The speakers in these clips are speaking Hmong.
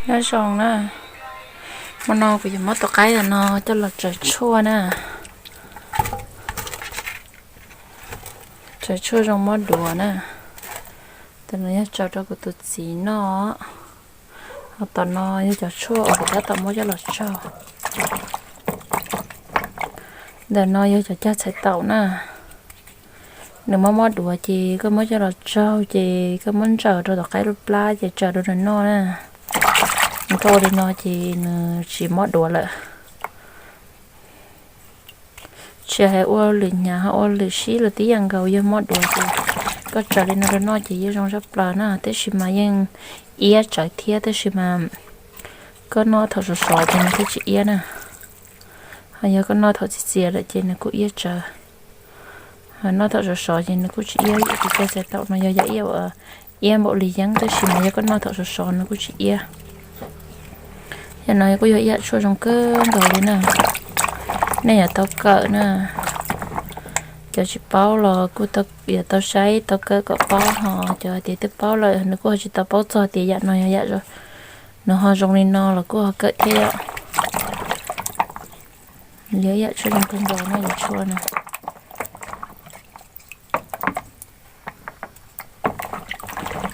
Nyob zoo na, hmo no kuv yuav muab tus qaib no coj los tsaws tshuaj na. Tsaws tshuaj zoo muab duav na. Tus no yog tsaws rau kuv tus txiv noj, ho tom no yog cov tshuaj uas kuv tab tom muab coj los tsaug. Ntawm no yog cov cag txhais taum na. Nws mob mob duav ces koj muab coj los tsaug ces koj muab ntsaws rau tom qaib lub plab ces tsaws rau nws noj na. Nws koj ua li no ces nws tsis mob duav lawm. Tsis hais ua lwm hnyav ho ua lwm sib los tib yam nkaus, yog mob duav ces koj tsaws li no rau noj ces yeej zoo tshaj plaws na. Tab sis mas yeej iab tsawv thiab, tab sis mas koj noj thaum sov sov ces nws kuj tsis iab na. Ho yog koj noj thaum txias txias lawm ces nws kuj iab tsawv. Ho noj thaum sov sov ces nws kuj tsis iab. Tus cag txhais taum no yog yam iab uas iab npaum li yeeb, tab sis mas yog koj noj thaum sov sov nws kuj tsis iab. Yam no kuj yog ib yam tshuaj zoo kawg nkaus li na. Nej yuav tau kawm na. Cov tsis paub los kuj yuav tau saib tau kawm kom paub, ho cov hais tias twb paub lawm nws kuj ho tsis tau paub txog tias yam no yog yam, nws ho zoo li no los kuj ho kawm thiab yom. Yog ib yam tshuaj zoo kawg nkaus na, yam tshuaj no.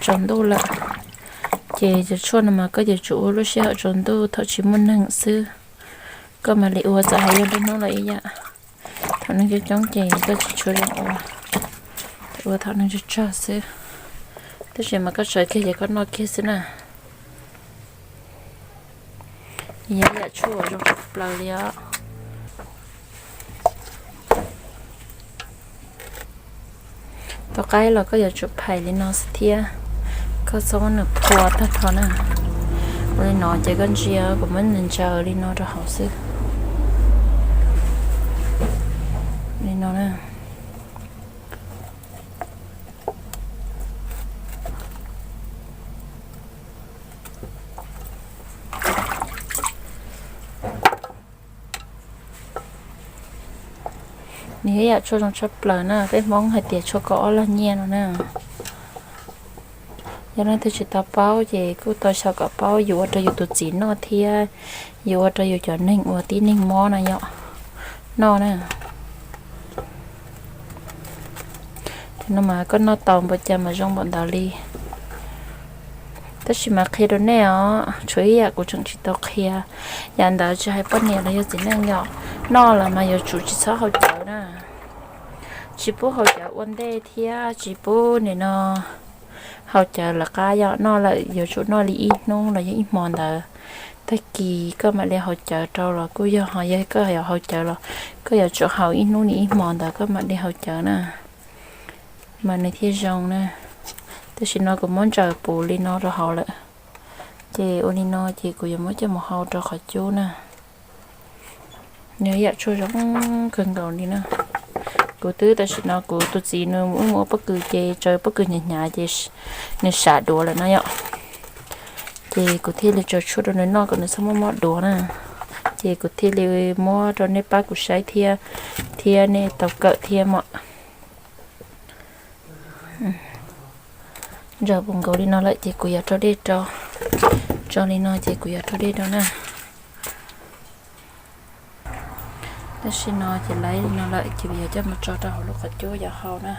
Tsaus ntuj lawm ces cov tshuaj no mas koj yuav tsum ua lub sij hawm tsaus ntuj thaum tsis muaj neeg xwb, koj mam li ua, txawm hais yog nruab hnub los ib yam. Thaum neeg coob coob ces koj tsis tshua zoo ua, ua thaum neeg tsawg tsawg xwb. Tab sis mas koj tsaws kiag ces koj noj kiag xwb na. Yog yam tshuaj uas zoo tshaj plaws li os. Tus qaib los koj yuav tsum phais li no xwb thiab, koj txhob muab nws phua tag nrho na. Ua li no ces koj ntsia kuv muab nws ntsaws li no rau hauv xwb. Li no na. Nws yog yam tshuaj zoo tshaj plaws na, peb Hmoob hais tias tshuaj kaum ob lag nyiaj no na. Yog leej twg tsis tau paub ces kuj tau xyaum kom paub, yus ua rau yus tus txiv noj thiab yus ua rau yus cov neeg uas tib neeg mob na yom noj na. Cov no mas koj noj tau npaum cas mas zoo npaum ntawd li. Tab sis mas qhia rau nej os, tshuav ib yam kuv tseem tsis tau qhia. Yam ntawd tsis hais poj niam los yog txiv neej yom, noj lawm mas yuav tsum tsis txhob haus cawv na. Tsis pub haus cawv ua ntej thiab tsis pub nim no haus cawv lawv qab yom. Noj lawm yuav tsum noj li ib hnub los yog ib hmo ntawd. Tag kis koj mam li haus cawv rau los kuj yog, ho yog koj yuav haus cawv los koj yuav tsum haus ib hnub li ib hmo ntawd koj mam li haus cawv na, mas nws thiaj zoo na. Tam sim no kuv muab ntsaws puv li no rau hauv lawm, ces ua li no ces kuv yuav muab coj mus hau rau qhov cub na. Nws yam tshuaj zoo kawg nkaus li na. Kuv twb, tam sim no kuv tus txiv nws wb mus ua pob kws ces tsaws pob kws hnyav hnyav ces nws sam duav lawm no yom. Ces kuv thiaj li tsaws tshuaj rau nws noj kom nws txhob mob mob duav na. Ces kuv thiaj li muab rau nej pab kuv saib thiab, thiab nej tau kawm thiab mom. Ntsaws puv nkaus li no lawm ces kuv yuav rau dej rau. Tso li no ces kuv yuav rau dej rau na. Tam sim no ces laiv li no lawm ces kuv yuav coj mus tso rau hauv lub qhov cub yuav hau na.